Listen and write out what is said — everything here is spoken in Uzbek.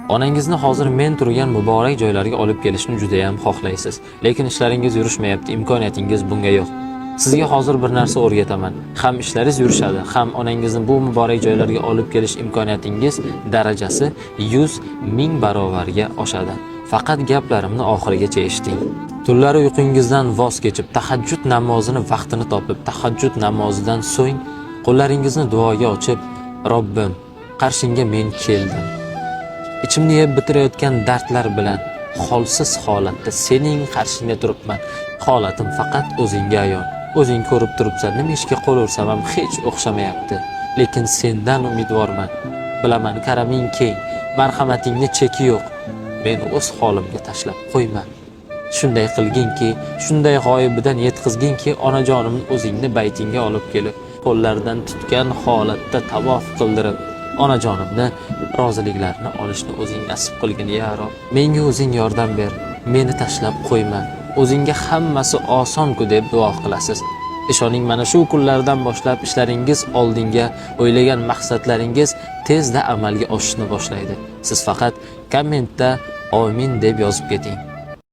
Onangizni hozir men turgan muborak joylarga olib kelishni juda ham xohlaysiz, lekin ishlaringiz yurishmayapti, imkoniyatingiz bunga yo'q. Sizga hozir bir narsa o'rgataman. Ham ishlaringiz yurishadi, ham onangizni bu muborak joylarga olib kelish imkoniyatingiz darajasi 100 ming barobarga oshadi. Faqat gaplarimni oxirigacha eshiting. Tunlari uyqungizdan voz kechib, tahajjud namozini vaqtini topib, tahajjud namozidan so'ng qo'llaringizni duoga ochib, Robbim, qarshingga men keldim. Ichimni yeb bitirayotgan dardlar bilan holsiz holatda sening qarshingda turibman. Holatim faqat o'zingga ayon. O'zing ko'rib turibsan, nima ishga qo'l ursam ham hech o'xshamayapti. Lekin sendan umidvorman. Bilaman, karaming keng, marhamatingni cheki yo'q. Meni o'z holimga tashlab qo'yma. Shunday qilginki, shunday g'oyibidan yetkazginki, onajonimni o'zingni baytingga olib kelib, qo'llaridan tutgan holatda tavof qildirib, onajonimni roziliklarini olishni o'zing nasib qilgin, ya Rob. Menga o'zing yordam ber, meni tashlab qo'yma. O'zingga hammasi oson-ku deb duo qilasiz. Ishoning, mana shu kunlardan boshlab ishlaringiz oldinga, o'ylagan maqsadlaringiz tezda amalga oshishni boshlaydi. Siz faqat kommentda "Omin" deb yozib keting.